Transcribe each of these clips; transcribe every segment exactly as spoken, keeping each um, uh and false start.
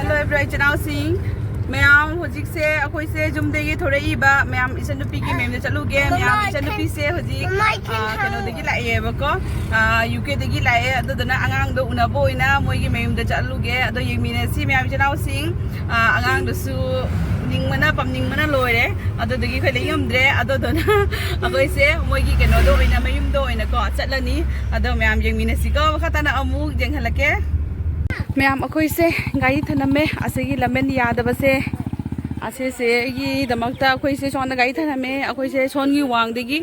Hello everyone, ꯏꯆꯤꯟ ꯏꯅꯥꯎꯁꯤꯡ ꯃꯌꯥꯝ, ꯍꯧꯖꯤꯛꯁꯦ ꯑꯩꯈꯣꯏꯁꯦ ꯌꯨꯝꯗꯒꯤ ꯊꯣꯔꯛꯏꯕ ꯃꯌꯥꯝ, ꯏꯆꯟꯅꯨꯄꯤꯒꯤ ꯃꯌꯨꯝꯗ ꯆꯠꯂꯨꯒꯦ ꯃꯌꯥꯝ꯫ ꯏꯆꯟꯅꯨꯄꯤꯁꯦ ꯍꯧꯖꯤꯛ, ꯃꯃꯥ, I can, ꯑꯥ, ꯀꯩꯅꯣꯗꯒꯤ ꯂꯥꯛꯑꯦꯕꯀꯣ, ꯌꯨ ꯀꯦꯗꯒꯤ ꯂꯥꯛꯑꯦ꯫ ꯑꯗꯨꯗꯨꯅ ꯑꯉꯥꯡꯗꯣ ꯎꯅꯕ ꯑꯣꯏꯅ ꯃꯣꯏꯒꯤ ꯃꯌꯨꯝꯗ ꯆꯠꯂꯨꯒꯦ꯫ ꯑꯗꯣ ꯌꯦꯡꯃꯤꯟꯅꯁꯤ ꯃꯌꯥꯝ, ꯏꯆꯤꯟ ꯏꯅꯥꯎꯁꯤꯡ꯫ ꯑꯥ, ꯑꯉꯥꯡꯗꯨꯁꯨ ꯅꯤꯡꯕꯅ ꯄꯝꯅꯤꯡꯕꯅ ꯂꯣꯏꯔꯦ꯫ ꯑꯗꯨꯗꯨꯒꯤ ꯑꯩꯈꯣꯏ ꯂꯩ ꯉꯝꯗ꯭ꯔꯦ꯫ ꯑꯗꯨꯗꯨꯅ ꯑꯩꯈꯣꯏꯁꯦ ꯃꯣꯏꯒꯤ ꯀꯩꯅꯣꯗ ꯑꯣꯏꯅ, ꯃꯌꯨꯝꯗ ꯑꯣꯏꯅꯀꯣ ꯆꯠꯂꯅꯤ꯫ ꯑꯗꯣ ꯃꯌꯥꯝ ꯌꯦꯡꯃꯤꯟꯅꯁꯤꯀꯣ, ꯃꯈꯥ ꯇꯥꯅ ꯑꯃꯨꯛ ꯌꯦꯡꯍꯜꯂꯛꯀꯦ꯫ ꯃꯌꯥꯝ, ꯑꯩꯈꯣꯏꯁꯦ ꯒꯥꯔꯤ ꯊꯅꯝꯃꯦ꯫ ꯑꯁꯤꯒꯤ ꯂꯝꯕꯦꯟ ꯌꯥꯗꯕꯁꯦ, ꯑꯁꯤꯁꯦ ꯑꯩꯒꯤꯗꯃꯛꯇ ꯑꯩꯈꯣꯏꯁꯦ ꯁꯣꯝꯗ ꯒꯥꯔꯤ ꯊꯅꯝꯃꯦ꯫ ꯑꯩꯈꯣꯏꯁꯦ ꯁꯣꯝꯒꯤ ꯋꯥꯡꯗꯒꯤ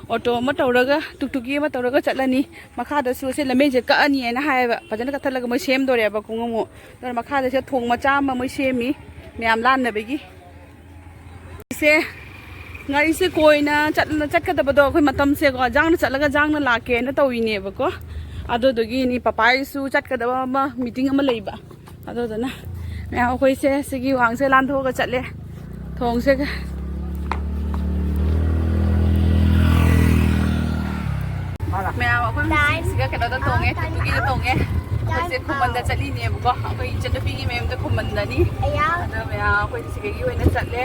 ꯑꯣꯇꯣ ꯑꯃ ꯇꯧꯔꯒ, ꯇꯨꯛꯇꯨꯛꯀꯤ ꯑꯃ ꯇꯧꯔꯒ ꯆꯠꯂꯅꯤ꯫ ꯃꯈꯥꯗꯁꯨ ꯑꯁꯦ ꯂꯝꯕꯦꯟꯁꯦ ꯀꯛꯑꯅꯤ ꯍꯥꯏꯅ ꯍꯥꯏꯌꯦꯕ, ꯐꯖꯅ ꯀꯛꯊꯠꯂꯒ ꯃꯣꯏ ꯁꯦꯝꯗꯣꯔꯦꯕ ꯈꯣꯡꯎꯞ ꯑꯃꯨꯛ꯫ ꯑꯗꯨꯅ ꯃꯈꯥꯗꯁꯨ ꯊꯣꯡ ꯃꯆꯥ ꯑꯃ ꯃꯣꯏ ꯁꯦꯝꯃꯤ, ꯃꯌꯥꯝ ꯂꯥꯟꯅꯕꯒꯤ꯫ ꯁꯦ, ꯒꯥꯔꯤꯁꯦ ꯀꯣꯏꯅ ꯆꯠꯅ ꯆꯠꯀꯗꯕꯗꯣ ꯑꯩꯈꯣꯏ ꯃꯇꯝꯁꯦꯀꯣ, ꯖꯥꯡꯅ ꯆꯠꯂꯒ ꯖꯥꯡꯅ ꯂꯥꯛꯀꯦꯅ ꯇꯧꯔꯤꯅꯦꯕꯀꯣ꯫ ꯑꯗꯨꯗꯨꯒꯤꯅꯤ, ꯄꯄꯥꯒꯤꯁꯨ ꯆꯠꯀꯗꯕ ꯑꯃ, ꯃꯤꯇꯤꯡ ꯑꯃ ꯂꯩꯕ꯫ ꯑꯗꯨꯗꯨꯅ ꯃꯌꯥꯝ ꯑꯩꯈꯣꯏꯁꯦ ꯁꯤꯒꯤ ꯋꯥꯡꯁꯦ ꯂꯥꯟꯊꯣꯛꯑꯒ ꯆꯠꯂꯦ꯫ ꯊꯣꯡꯁꯦ꯫ ꯃꯌꯥꯝ ꯑꯩꯈꯣꯏ ꯍꯧꯖꯤꯛ ꯁꯤꯒ ꯀꯩꯅꯣꯗ ꯇꯣꯡꯉꯦ, ꯇꯨꯇꯨꯒꯤꯗ ꯇꯣꯡꯉꯦ꯫ ꯑꯩꯈꯣꯏꯁꯦ ꯈꯨꯃꯟꯗ ꯆꯠꯂꯤꯅꯦꯕꯀꯣ, ꯑꯩꯈꯣꯏ ꯏꯆꯟꯅꯨꯄꯤꯒꯤ ꯃꯌꯨꯝꯗ ꯈꯨꯃꯟꯗꯅꯤ꯫ ꯑꯗꯣ ꯃꯌꯥꯝ ꯑꯩꯈꯣꯏ ꯁꯤꯗꯒꯤ ꯑꯣꯏꯅ ꯆꯠꯂꯦ꯫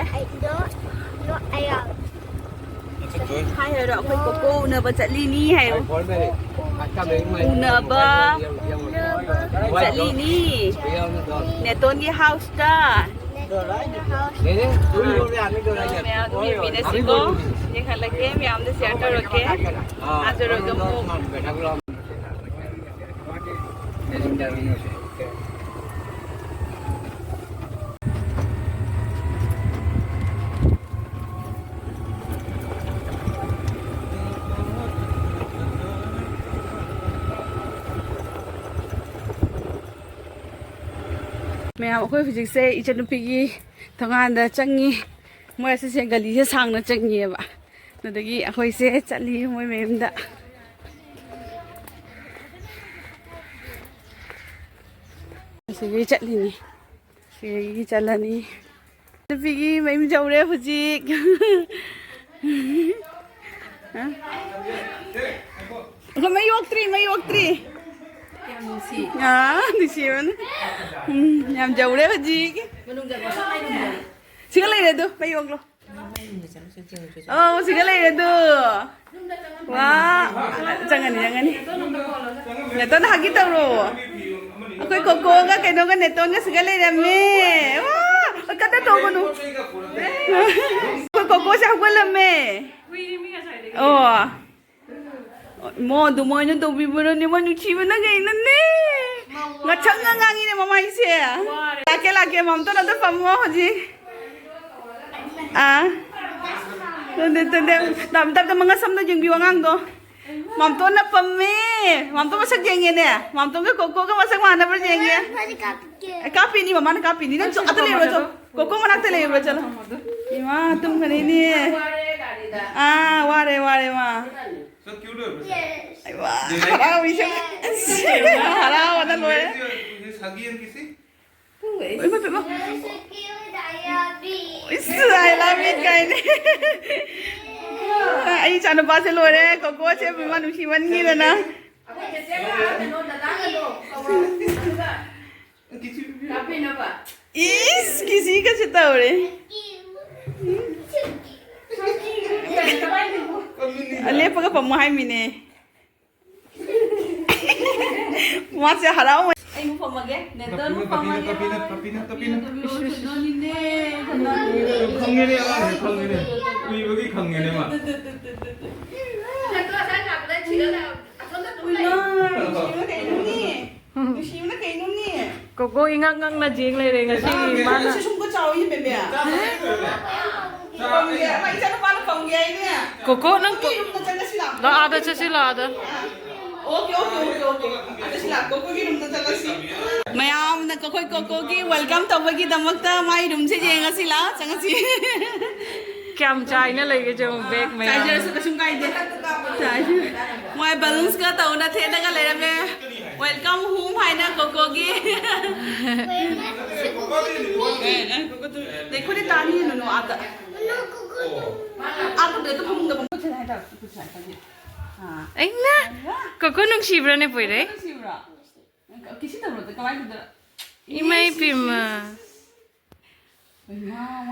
ꯍꯥꯏꯔꯣ, ꯑꯩꯈꯣꯏ ꯀꯣꯀꯣ ꯎꯅꯕ ꯆꯠꯂꯤꯅꯤ ꯍꯥꯏꯌꯣ꯫ ꯎꯅꯕ ꯆꯠꯂꯤꯅꯤ꯫ ꯅꯦꯇꯣꯟꯒꯤ ꯍꯥꯎꯁꯇ꯫ ꯃꯌꯥꯝ ꯑꯗꯨꯝ ꯌꯦꯡꯃꯤꯟꯅꯁꯤꯀꯣ꯫ ꯌꯦꯡꯍꯜꯂꯛꯀꯦ, ꯃꯌꯥꯝꯗ ꯁꯤꯌꯔ ꯇꯧꯔꯛꯀꯦ꯫ ꯑꯥ, ꯆꯠꯂꯨꯔꯒ ꯑꯃꯨꯛ꯫ ꯃꯌꯥꯝ, ꯑꯩꯈꯣꯏ ꯍꯧꯖꯤꯛꯁꯦ ꯏꯆꯟꯅꯨꯄꯤꯒꯤ ꯊꯣꯡꯒꯥꯟꯗ ꯆꯪꯉꯤ꯫ ꯃꯣꯏ ꯑꯁꯤꯁꯦ ꯒꯂꯤꯁꯦ ꯁꯥꯡꯅ ꯆꯪꯉꯤꯑꯕ꯫ ꯑꯗꯨꯗꯒꯤ ꯑꯩꯈꯣꯏꯁꯦ ꯆꯠꯂꯤ ꯃꯣꯏ ꯃꯌꯨꯝꯗ꯫ ꯑꯁꯤꯗꯒꯤ ꯆꯠꯂꯤꯅꯤ꯫ ꯁꯤꯗꯒꯤ ꯆꯠꯂꯅꯤ꯫ ꯅꯨꯄꯤꯒꯤ ꯃꯌꯨꯝ ꯌꯧꯔꯦ ꯍꯧꯖꯤꯛ꯫ ꯑꯩꯈꯣꯏ ꯃꯩ ꯑꯣꯛꯇ꯭ꯔꯤ, ꯃꯩ ꯑꯣꯛꯇ꯭ꯔꯤ꯫ ꯑꯥ, ꯅꯨꯡꯁꯤꯕꯅ꯫ ꯎꯝ, ꯌꯥꯝ ꯖꯧꯔꯦ ꯍꯧꯖꯤꯛ꯫ ꯁꯤꯒ ꯂꯩꯔꯦ ꯑꯗꯨ, ꯃꯩ ꯑꯣꯛꯂꯣ꯫ ꯑꯧ, ꯁꯤꯒ ꯂꯩꯔꯦ ꯑꯗꯨ꯫ ꯋꯥ, ꯆꯪꯉꯅꯤ, ꯆꯪꯉꯅꯤ꯫ ꯅꯦꯇꯣꯟ ꯍꯒꯤ ꯇꯧꯔꯣ꯫ ꯑꯩꯈꯣꯏ ꯀꯣꯀꯣꯒ ꯀꯩꯅꯣꯒ ꯅꯦꯇꯣꯟꯒ ꯁꯤꯒ ꯂꯩꯔꯝꯃꯦ꯫ ꯋꯥ, ꯀꯟꯅ ꯇꯧꯒꯅꯨ꯫ ꯑꯩꯈꯣꯏ ꯀꯣꯀꯣꯁꯦ ꯍꯧꯒꯠꯂꯝꯃꯦ꯫ ꯑꯣ꯫ ꯃꯣ ꯑꯗꯨꯃꯥꯏꯅ ꯇꯧꯕꯤꯕꯅꯅꯦ, ꯃꯣ ꯅꯨꯡꯁꯤꯕꯅ ꯀꯩꯅꯅꯦ꯫ ꯉꯥꯛꯁꯪꯒ ꯉꯥꯡꯉꯤꯅꯦ ꯃꯃꯥꯏꯁꯦ꯫ ꯂꯥꯛꯀꯦ, ꯂꯥꯛꯀꯦ, ꯃꯝꯇꯣꯟ ꯑꯝꯇ ꯄꯝꯃꯣ ꯍꯧꯖꯤꯛ꯫ ꯑꯥ꯫ ꯇꯟꯗꯦ, ꯇꯟꯗꯦ꯫ ꯇꯞ, ꯇꯞ, ꯇꯞ, ꯃꯉꯛ ꯁꯝꯗꯣ ꯌꯦꯡꯕꯤꯌꯨ ꯑꯉꯥꯡꯗꯣ꯫ ꯃꯝꯇꯣꯟꯅ ꯄꯝꯃꯦ꯫ ꯃꯝꯇꯣꯟ ꯃꯁꯛ ꯌꯦꯡꯉꯦꯅꯦ꯫ ꯃꯝꯇꯣꯟꯒ ꯀꯣꯀꯣꯒ ꯃꯁꯛ ꯃꯥꯟꯅꯕ꯭ꯔꯥ ꯌꯦꯡꯒꯦ꯫ ꯃꯥꯅ ꯀꯥꯞꯀꯦ꯫ ꯑꯦ, ꯀꯥꯞꯄꯤꯅꯤ, ꯃꯃꯥꯅ ꯀꯥꯞꯄꯤꯅꯤ꯫ ꯅꯪ ꯆꯣ-, ꯑꯗ ꯂꯩꯔꯨꯔꯣ, ꯆꯣ꯫ ꯀꯣꯀꯣ ꯃꯅꯥꯛꯇ ꯂꯩꯔꯨꯔꯣ, ꯆꯠꯂꯣ꯫ ꯏꯃꯥ, ꯇꯨꯝꯈ꯭ꯔꯅꯤꯅꯦ꯫ ꯑꯥ, ꯋꯥꯔꯦ, ꯋꯥꯔꯦ, ꯃꯥ꯫ ꯆꯠꯈꯤꯕ ꯂꯣꯏꯔꯕ? ꯑꯩ ꯋꯥ, ꯍꯔꯥꯎꯔꯤꯁꯦ꯫ ꯍꯔꯥꯎꯕꯅ ꯂꯣꯏꯔꯦ꯫ ꯁꯥꯒꯤ ꯑꯃ ꯀꯤꯁꯤ? ꯏꯃꯥ, ꯏꯃꯥ꯫ ꯏꯁ, I love it ꯀꯥꯏꯅ꯫ ꯑꯩ ꯏꯆꯥꯅꯨꯄꯥꯁꯦ ꯂꯣꯏꯔꯦ, ꯀꯣꯀꯣꯁꯦ ꯏꯃꯥ ꯅꯨꯡꯁꯤꯃꯟꯈꯤꯗꯅ꯫ ꯏꯁ, ꯀꯤꯁꯤꯒꯁꯨ ꯇꯧꯔꯦ꯫ ꯂꯦꯞꯄꯒ ꯄꯝꯃꯣ ꯍꯥꯏꯃꯤꯅꯦ꯫ ꯃꯥꯁꯦ ꯍꯔꯥꯎ꯫ ꯑꯩ ꯑꯃꯨꯛ ꯐꯝꯃꯒꯦ꯫ ꯅꯦꯇꯔ ꯑꯃꯨꯛ ꯐꯝꯃꯒꯦ꯫ ꯇꯞꯄꯤꯅ, ꯇꯞꯄꯤꯅ, ꯇꯞꯄꯤꯅ, ꯇꯞꯄꯤꯅ꯫ ꯀꯩꯅꯣꯅꯤꯅꯦ, ꯀꯩꯅꯣꯅꯤꯅꯦ꯫ ꯈꯪꯉꯦꯅꯦ, ꯑꯉꯥꯡꯁꯦ ꯈꯪꯉꯦꯅꯦ꯫ ꯎꯏꯕꯒꯤ ꯈꯪꯉꯦꯅꯦ ꯃꯥ꯫ ꯅꯠꯇ꯭ꯔꯣ ꯉꯁꯥꯏ ꯂꯥꯛꯄꯗ ꯊꯤꯔ ꯂꯥꯛꯑꯣ꯫ ꯑꯁꯣꯝꯗ ꯑꯗꯨꯝ ꯂꯩ꯫ ꯎꯏꯃꯥ, ꯅꯨꯡꯁꯤꯕꯅ ꯀꯩꯅꯣꯅꯦ? ꯅꯨꯡꯁꯤꯕꯅ ꯀꯩꯅꯣꯅꯦ? ꯀꯣꯀꯣ ꯏꯉꯛ ꯉꯛꯅ ꯌꯦꯡ ꯂꯩꯔꯦ ꯉꯁꯤ ꯃꯥꯅ꯫ ꯁꯤ ꯁꯨꯝ ꯆꯥꯎꯋꯤ, ꯕꯦꯝꯕꯦ꯫ ꯄꯝꯒꯦ, ꯃꯥ ꯏꯆꯥꯅꯨꯄꯥꯅ ꯄꯝꯒꯦ ꯍꯥꯏꯅꯦ꯫ ꯀꯣꯀꯣ, ꯅꯪ ꯀꯣ-, ꯔꯨꯝꯗ ꯆꯠꯂꯁꯤ ꯂꯥꯛꯑꯣ꯫ ꯂꯥꯛꯑꯣ, ꯑꯥꯗ ꯆꯠꯁꯤ, ꯂꯥꯛꯑꯣ, ꯑꯥꯗ꯫ Okay, okay, okay, okay. ꯑꯥꯗ ꯁꯤ ꯂꯥꯛꯑꯣ, ꯀꯣꯀꯣꯒꯤ ꯔꯨꯝꯗ ꯆꯠꯂꯁꯤ꯫ ꯃꯌꯥꯝꯅ ꯑꯩꯈꯣꯏ ꯀꯣꯀꯣꯒꯤ welcome ꯇꯧꯕꯒꯤꯗꯃꯛꯇ ꯃꯥꯏ ꯔꯨꯝꯁꯦ ꯌꯦꯡꯉꯁꯤ ꯂꯥꯛꯑꯣ, ꯆꯪꯉꯁꯤ꯫ ꯀꯌꯥꯝ ꯆꯥꯏꯅ ꯂꯩꯒꯦ ꯌꯦꯡꯉꯣ, bag ꯃꯌꯥꯝ꯫ ꯆꯥꯏꯖꯔꯁꯨ ꯀꯩꯁꯨꯝ ꯀꯥꯏꯗꯦ꯫ ꯆꯥꯏ-, ꯃꯣꯏ balloonsꯀ ꯇꯧꯅ ꯊꯦꯠꯂꯒ ꯂꯩꯔꯝꯃꯦ꯫ Welcome home ꯍꯥꯏꯅ ꯀꯣꯀꯣꯒꯤ꯫ ꯑꯦ, ꯑꯦ, ꯀꯣꯀꯣꯗꯨ-, ꯂꯩꯈꯣꯗꯤ ꯇꯥꯅꯤ ꯅꯨꯅꯨ ꯑꯥꯗ꯫ ꯑꯥꯗ ꯑꯗꯨ ꯐꯃꯨꯡꯗ ꯐꯝ-, ꯈꯨꯠꯁꯦ ꯍꯥꯏꯇꯥꯔꯦ, ꯈꯨꯠꯁꯦ ꯍꯥꯏꯇꯥꯔꯦ꯫ ꯑꯥ꯫ ꯑꯩꯅ ꯀꯣꯀꯣ ꯅꯨꯡꯁꯤꯕ꯭ꯔꯥꯅꯦ, ꯄꯣꯏꯔꯩ? ꯅꯨꯡꯁꯤꯕ꯭ꯔꯥ? ꯀꯤꯁꯤ ꯇꯧꯔꯣꯗ ꯀꯃꯥꯏꯅ ꯇꯧꯗꯣꯏꯅꯣ? ꯏꯃꯥ ꯏꯄꯦꯝꯃ꯫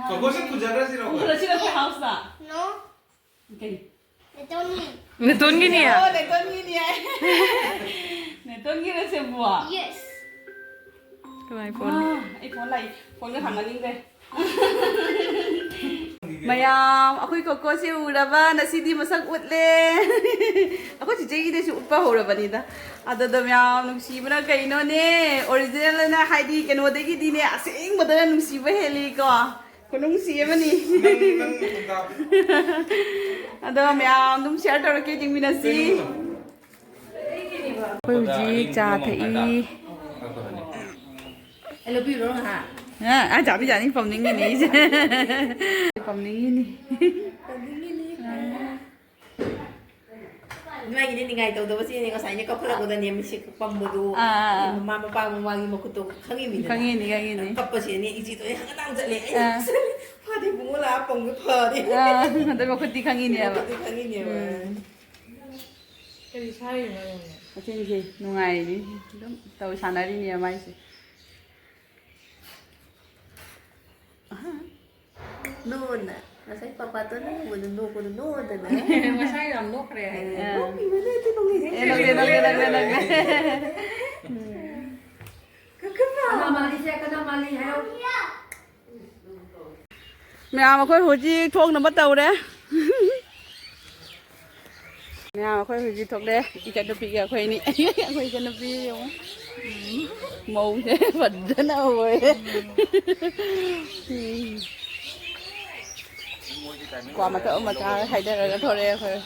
ꯀꯣꯀꯣꯁꯦ ꯄꯨꯖꯔꯁꯤꯔꯣ ꯑꯩꯈꯣꯏ? ꯄꯨꯔꯁꯤꯔꯣ ꯑꯩꯈꯣꯏ ꯍꯥꯎꯁꯇ? No. ꯀꯩ? ꯅꯦꯇꯣꯟꯒꯤ꯫ ꯅꯦꯇꯣꯟꯒꯤꯅꯤ? ꯑꯣ, ꯅꯦꯇꯣꯟꯒꯤꯅꯤ ꯍꯥꯏ꯫ ꯅꯦꯇꯣꯟꯒꯤꯔꯣ ꯁꯦꯝꯕꯨ? Yes. ꯀꯅꯥꯏ ꯐꯣꯟ? ꯑꯥ, ꯑꯩ ꯐꯣꯟ ꯂꯥꯛꯏ꯫ ꯐꯣꯟꯒ ꯊꯥꯡꯒꯠꯅꯤꯡꯗ꯭ꯔꯦ꯫ ꯃꯌꯥꯝ, ꯑꯩꯈꯣꯏ ꯀꯣꯀꯣꯁꯦ ꯎꯔꯕ, ꯉꯁꯤꯗꯤ ꯃꯁꯛ ꯎꯠꯂꯦ꯫ ꯑꯩꯈꯣꯏ ꯆꯤꯆꯦꯒꯤꯗꯁꯨ ꯎꯠꯄ ꯍꯧꯔꯕꯅꯤꯗ꯫ ꯑꯗꯨꯗ ꯃꯌꯥꯝ ꯅꯨꯡꯁꯤꯕꯅ ꯀꯩꯅꯣꯅꯦ, original ꯑꯅ ꯍꯥꯏꯗꯤ ꯀꯩꯅꯣꯗꯒꯤꯗꯤꯅꯦ, ꯑꯁꯦꯡꯕꯗꯅ ꯅꯨꯡꯁꯤꯕ ꯍꯦꯜꯂꯤꯀꯣ꯫ ꯈꯨꯅꯨꯡꯁꯤ ꯑꯃꯅꯤ꯫ ꯅꯪ, ꯅꯪ ꯅꯊꯟꯇ꯫ ꯑꯗꯣ ꯃꯌꯥꯝ ꯑꯗꯨꯝ share ꯇꯧꯔꯛꯀꯦ, ꯌꯦꯡꯃꯤꯟꯅꯁꯤ꯫ ꯑꯩꯈꯣꯏ ꯍꯧꯖꯤꯛ ꯆꯥ ꯊꯛꯏ꯫ ꯑꯦ, ꯂꯧꯕꯤꯔꯣ ꯉꯥꯏꯍꯥꯛ꯫ ꯑ, ꯑ, ꯆꯥꯕꯤ ꯆꯥꯅꯤ, ꯄꯝꯅꯤꯡꯉꯤꯅꯦ ꯑꯩꯁꯦ꯫ ꯄꯝꯅꯤꯡꯉꯤꯅꯤ꯫ ꯄꯝꯅꯤꯡꯉꯤꯅꯤ꯫ ꯑ꯫ ꯅꯣꯏꯒꯤꯗꯤ ꯅꯤꯡꯉꯥꯏ ꯇꯧꯗꯕꯁꯤꯅꯦ, ꯉꯁꯥꯏꯅꯦ ꯀꯞꯈꯠꯂꯛꯄꯗꯅꯦ ꯃꯤꯠꯁꯦ ꯄꯝꯕꯗꯣ꯫ ꯑꯥ, ꯑꯥ, ꯑꯥ꯫ ꯃꯃꯥ, ꯃꯄꯥ, ꯃꯃꯥꯒꯤ ꯃꯈꯨꯠꯇꯣ ꯈꯪꯉꯤꯃꯤꯗꯅ꯫ ꯈꯪꯉꯤꯅꯤ, ꯈꯪꯉꯤꯅꯤ꯫ ꯀꯞꯄꯁꯤꯅꯅꯦ ꯏꯆꯦꯗꯣ ꯑꯩ ꯍꯪꯒꯠ ꯍꯟꯗ ꯆꯠꯂꯦ꯫ ꯑꯩꯅ ꯑꯥ꯫ "ꯐꯥꯗꯦ ꯏꯕꯨꯡꯉꯣ, ꯂꯥꯛꯑ ꯄꯝꯒꯦ ꯐꯔꯦ"꯫ ꯑꯥ, ꯑꯗꯨ ꯃꯈꯨꯠꯇꯤ ꯈꯪꯉꯤꯅꯦꯕ꯫ ꯃꯈꯨꯠꯇꯤ ꯈꯪꯉꯤꯅꯦꯕ꯫ ꯎꯝ꯫ ꯀꯔꯤ ꯁꯥꯔꯤꯅꯣ ꯅꯪꯅ? ꯃꯆꯤꯟꯁꯦ ꯅꯨꯡꯉꯥꯏꯔꯤ꯫ ꯑꯗꯨꯝ ꯇꯧ ꯁꯥꯟꯅꯔꯤꯅꯦ ꯃꯥꯏꯁꯦ꯫ ꯑꯍꯥ꯫ ꯅꯣꯛꯑꯣꯅ꯫ ꯉꯁꯥꯏ ꯄꯥꯄꯥꯇꯣ ꯅꯣꯛꯄꯗꯣ, ꯅꯣꯛꯄꯗꯣ ꯅꯣꯛꯑꯣꯗꯅ꯫ ꯉꯁꯥꯏ ꯌꯥꯝ ꯅꯣꯛꯈ꯭ꯔꯦ ꯍꯥꯏ꯫ ꯑꯦ꯫ ꯅꯣꯛꯄꯤꯕ ꯅꯠꯇꯦ, ꯅꯣꯛꯅꯤꯡꯉꯦ꯫ ꯑꯦ, ꯅꯣꯛꯑꯦ, ꯅꯣꯛꯑꯦ, ꯅꯣꯛꯑꯦ, ꯅꯣꯛꯑꯦ꯫ ꯀꯀꯥ꯫ ꯀꯅꯥ ꯃꯥꯜꯂꯤꯁꯦ? ꯀꯅꯥ ꯃꯥꯜꯂꯤ ꯍꯥꯏꯌꯣ꯫ ꯃꯌꯥꯝ ꯑꯩꯈꯣꯏ ꯍꯧꯖꯤꯛ ꯊꯣꯛꯅꯕ ꯇꯧꯔꯦ꯫ ꯃꯌꯥꯝ ꯑꯩꯈꯣꯏ ꯍꯧꯖꯤꯛ ꯊꯣꯛꯂꯦ꯫ ꯏꯆꯟꯅꯨꯄꯤꯒ ꯑꯩꯈꯣꯏ ꯑꯅꯤ꯫ ꯑꯩꯈꯣꯏ ꯏꯆꯟꯅꯨꯄꯤ ꯌꯦꯡꯉꯨ꯫ ꯃꯧꯁꯦ ꯐꯖꯅ ꯍꯧꯔꯦ꯫ ꯎꯝ꯫ ꯀ꯭ꯋꯥ ꯃꯀꯛ ꯑꯃ ꯆꯥꯔ ꯍꯥꯏꯗꯔꯒ ꯊꯣꯔꯛꯑꯦ ꯑꯩꯈꯣꯏ꯫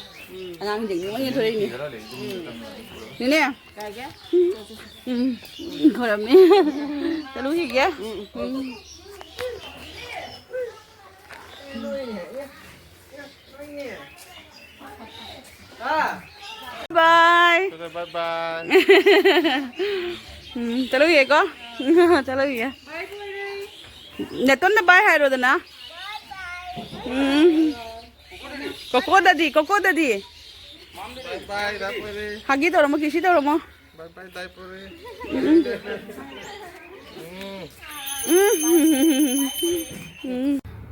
ꯑꯉꯥꯡꯁꯤꯡ ꯃꯣꯏꯅ ꯊꯣꯔꯛꯏꯅꯤ꯫ ꯅꯦꯅꯦ꯫ ꯀꯥꯏꯒꯦ? ꯎꯝ꯫ ꯎꯝ, ꯈꯣꯏꯔꯝꯃꯤ꯫ ꯆꯠꯂꯨꯈꯤꯒꯦ꯫ ꯎꯝ꯫ ꯕꯥꯏ꯫ ꯕꯥꯏ ꯕꯥꯏ꯫ ꯎꯝ, ꯆꯠꯂꯨꯈꯤꯒꯦꯀꯣ꯫ ꯆꯠꯂꯨꯈꯤꯒꯦ꯫ ꯅꯦꯇꯣꯟꯗ ꯕꯥꯏ ꯍꯥꯏꯔꯣꯗꯅ꯫ ꯎꯝ꯫ ꯀꯣꯀꯣꯗꯗꯤ, ꯀꯣꯀꯣꯗꯗꯤ꯫ ꯕꯥꯏ ꯕꯥꯏ, ꯂꯥꯛꯄꯤꯔꯦ꯫ ꯍꯒꯤ ꯇꯧꯔꯝꯃꯣ, ꯀꯤꯁꯤ ꯇꯧꯔꯝꯃꯣ꯫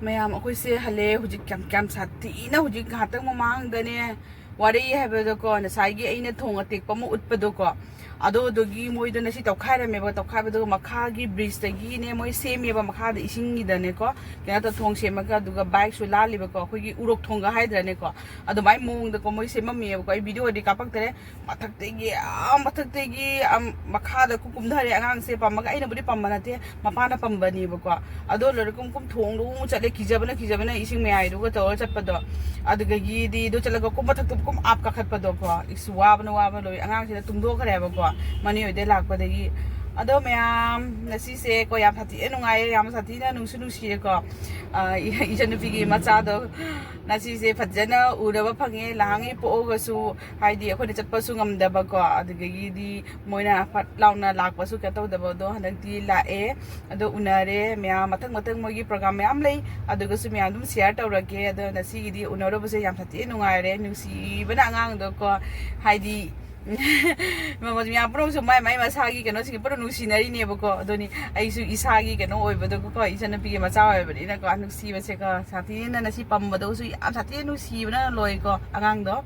ꯃꯌꯥꯝ, ꯑꯩꯈꯣꯏꯁꯦ ꯍꯜꯂꯦ꯫ ꯍꯧꯖꯤꯛ ꯀꯌꯥꯝ, ꯀꯌꯥꯝ ꯁꯥꯊꯤꯅ, ꯍꯧꯖꯤꯛ ꯉꯥꯏꯍꯥꯛꯇꯪ ꯃꯃꯥꯡꯗꯅꯦ, ꯋꯥꯔꯩ ꯍꯥꯏꯕꯗꯀꯣ, ꯉꯁꯥꯏꯒꯤ ꯑꯩꯅ ꯊꯣꯡ ꯑꯇꯦꯛꯄ ꯑꯃ ꯎꯠꯄꯗꯣꯀꯣ, ꯑꯗꯣ ꯑꯗꯨꯒꯤ ꯃꯣꯏꯗꯣ ꯉꯁꯤ ꯇꯧꯈꯥꯏꯔꯝꯃꯦꯕ꯫ ꯇꯧꯈꯥꯏꯕꯗꯨꯒ ꯃꯈꯥꯒꯤ ꯕ꯭ꯔꯤꯖꯇꯒꯤꯅꯦ ꯃꯣꯏ ꯁꯦꯝꯃꯦꯕ, ꯃꯈꯥꯗ ꯏꯁꯤꯡꯒꯤꯗꯅꯦꯀꯣ, ꯀꯩꯅꯣ ꯇꯧ, ꯊꯣꯡ ꯁꯦꯝꯃꯒ, ꯑꯗꯨꯒ ꯕꯥꯏꯛꯁꯨ ꯂꯥꯜꯂꯤꯕꯀꯣ, ꯑꯩꯈꯣꯏꯒꯤ ꯎꯔꯣꯛ ꯊꯣꯡꯒ ꯍꯥꯏꯗ꯭ꯔꯥꯅꯦꯀꯣ, ꯑꯗꯨꯃꯥꯏꯅ ꯃꯑꯣꯡꯗꯀꯣ ꯃꯣꯏ ꯁꯦꯝꯃꯝꯃꯦꯕꯀꯣ꯫ ꯑꯩ ꯚꯤꯗꯤꯑꯣꯗꯤ ꯀꯥꯞꯄꯛꯇꯔꯦ, ꯃꯊꯛꯇꯒꯤ, ꯑꯥ, ꯃꯊꯛꯇꯒꯤ, ꯑꯝ, ꯃꯈꯥꯗ ꯀꯨꯝ ꯀꯨꯝꯊꯔꯦ꯫ ꯑꯉꯥꯡꯁꯦ ꯄꯝꯃꯒ, ꯑꯩꯅꯕꯨꯗꯤ ꯄꯝꯕ ꯅꯠꯇꯦ, ꯃꯄꯥꯅ ꯄꯝꯕꯅꯦꯕꯀꯣ꯫ ꯑꯗꯣ ꯂꯣꯏꯔ ꯀꯨꯝ ꯀꯨꯝ ꯊꯣꯡꯗꯣ ꯑꯃꯨꯛ ꯆꯠꯂꯦ, ꯀꯤꯖꯕꯅ, ꯀꯤꯖꯕꯅ, ꯏꯁꯤꯡ ꯃꯌꯥꯏꯗꯨꯒ ꯇꯧꯔ ꯆꯠꯄꯗꯣ꯫ ꯑꯗꯨꯗꯒꯤꯗꯤ ꯑꯗꯨ ꯆꯠꯂꯒ ꯀꯨꯝ ꯃꯊꯛꯇ ꯀꯨꯝ ꯑꯥꯞ ꯀꯥꯈꯠꯄꯗꯣꯀꯣ꯫ ꯏꯁ, ꯋꯥꯕꯅ, ꯋꯥꯕꯅ ꯂꯣꯏ꯫ ꯑꯉꯥꯡꯁꯤꯅ ꯇꯨꯝꯊꯣꯛꯈ꯭ꯔꯦꯕꯀꯣ, ꯃꯅꯦ ꯍꯣꯏꯗꯩ ꯂꯥꯛꯄꯗꯒꯤ꯫ ꯑꯗꯣ ꯃꯌꯥꯝ, ꯉꯁꯤꯁꯦ ꯀꯣ ꯌꯥꯝ ꯁꯥꯊꯤꯅ ꯅꯨꯡꯉꯥꯏꯌꯦ, ꯌꯥꯝ ꯁꯥꯊꯤꯅ ꯅꯨꯡꯁꯨ ꯅꯨꯡꯁꯤꯔꯦꯀꯣ꯫ ꯑ, ꯏ-, ꯏꯆꯟꯅꯨꯄꯤꯒꯤ ꯃꯆꯥꯗꯣ ꯉꯁꯤꯁꯦ ꯐꯖꯅ ꯎꯅꯕ ꯐꯪꯉꯦ꯫ ꯂꯍꯥꯡꯉꯩ ꯄꯣꯛꯑꯒꯁꯨ, ꯍꯥꯏꯗꯤ, ꯑꯩꯈꯣꯏꯅ ꯆꯠꯄꯁꯨ ꯉꯝꯗꯕꯀꯣ, ꯑꯗꯨꯗꯒꯤꯗꯤ ꯃꯣꯏꯅ ꯐꯠ ꯂꯥꯎꯅ ꯂꯥꯛꯄꯁꯨ ꯀꯩꯅꯣ ꯇꯧꯗꯕꯗꯣ ꯍꯟꯗꯛꯇꯤ ꯂꯥꯛꯑꯦ꯫ ꯑꯗꯣ ꯎꯅꯔꯦ ꯃꯌꯥꯝ꯫ ꯃꯊꯪ ꯃꯊꯪ ꯃꯣꯏꯒꯤ ꯄ꯭ꯔꯣꯒ꯭ꯔꯥꯝ ꯃꯌꯥꯝ ꯂꯩ, ꯑꯗꯨꯒꯁꯨ ꯃꯌꯥꯝ ꯑꯗꯨꯝ ꯁꯤꯌꯥꯔ ꯇꯧꯔꯛꯀꯦ꯫ ꯑꯗꯣ ꯉꯁꯤꯒꯤꯗꯤ ꯎꯅꯔꯨꯕꯁꯦ ꯌꯥꯝ ꯁꯥꯊꯤꯅ ꯅꯨꯡꯉꯥꯏꯔꯦ꯫ ꯅꯨꯡꯁꯤꯕꯅ ꯑꯉꯥꯡꯗꯣꯀꯣ, ꯍꯥꯏꯗꯤ, ꯃꯌꯥꯝ ꯄꯨꯝꯅꯃꯛꯁꯨ ꯃꯥꯏ ꯃꯥꯏ ꯃꯁꯥꯒꯤ ꯀꯩꯅꯣꯁꯤꯡ ꯄꯨꯟꯅ ꯅꯨꯡꯁꯤꯅꯔꯤꯅꯦꯕꯀꯣ꯫ ꯑꯗꯨꯅꯤ ꯑꯩꯁꯨ ꯏꯁꯥꯒꯤ ꯀꯩꯅꯣ ꯑꯣꯏꯕꯗꯣꯀꯣ, ꯏꯆꯟꯅꯨꯄꯤꯒꯤ ꯃꯆꯥ ꯑꯣꯏꯕꯅꯤꯅꯀꯣ, ꯅꯨꯡꯁꯤꯕꯁꯦꯀꯣ, ꯁꯥꯊꯤꯅ ꯉꯁꯤ ꯄꯝꯕꯗꯁꯨ ꯌꯥꯝ ꯁꯥꯊꯤꯅ ꯅꯨꯡꯁꯤꯕꯅ ꯂꯣꯏꯀꯣ ꯑꯉꯥꯡꯗꯣ꯫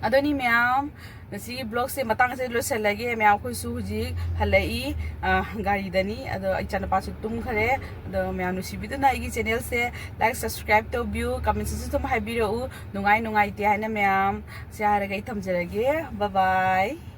ꯑꯗꯨꯅꯤ ꯃꯌꯥꯝ, ꯉꯁꯤꯒꯤ ꯕ꯭ꯂꯣꯒꯁꯦ ꯃꯇꯥꯡꯁꯦ ꯂꯣꯏꯁꯤꯜꯂꯒꯦ꯫ ꯃꯌꯥꯝ, ꯑꯩꯈꯣꯏꯁꯨ ꯍꯧꯖꯤꯛ ꯍꯜꯂꯛꯏ, ꯑ, ꯒꯥꯔꯤꯗꯅꯤ꯫ ꯑꯗꯣ ꯏꯆꯥꯅꯨꯄꯥꯁꯨ ꯇꯨꯝꯈꯔꯦ꯫ ꯑꯗꯣ ꯃꯌꯥꯝ, ꯅꯨꯡꯁꯤꯕꯤꯗꯨꯅ ꯑꯩꯒꯤ ꯆꯦꯅꯦꯜꯁꯦ ꯂꯥꯏꯛ, ꯁꯕꯁꯀ꯭ꯔꯥꯏꯕ ꯇꯧꯕꯤꯌꯨ, ꯀꯃꯦꯟꯁꯤꯁꯨ ꯑꯗꯨꯝ ꯍꯥꯏꯕꯤꯔꯛꯎ, ꯅꯨꯡꯉꯥꯏ ꯅꯨꯡꯉꯥꯏꯇꯦ ꯍꯥꯏꯅ꯫ ꯃꯌꯥꯝ, ꯁꯤ ꯍꯥꯏꯔꯒ ꯑꯩ ꯊꯝꯖꯔꯒꯦ꯫ ꯕꯥꯏ ꯕꯥꯏ꯫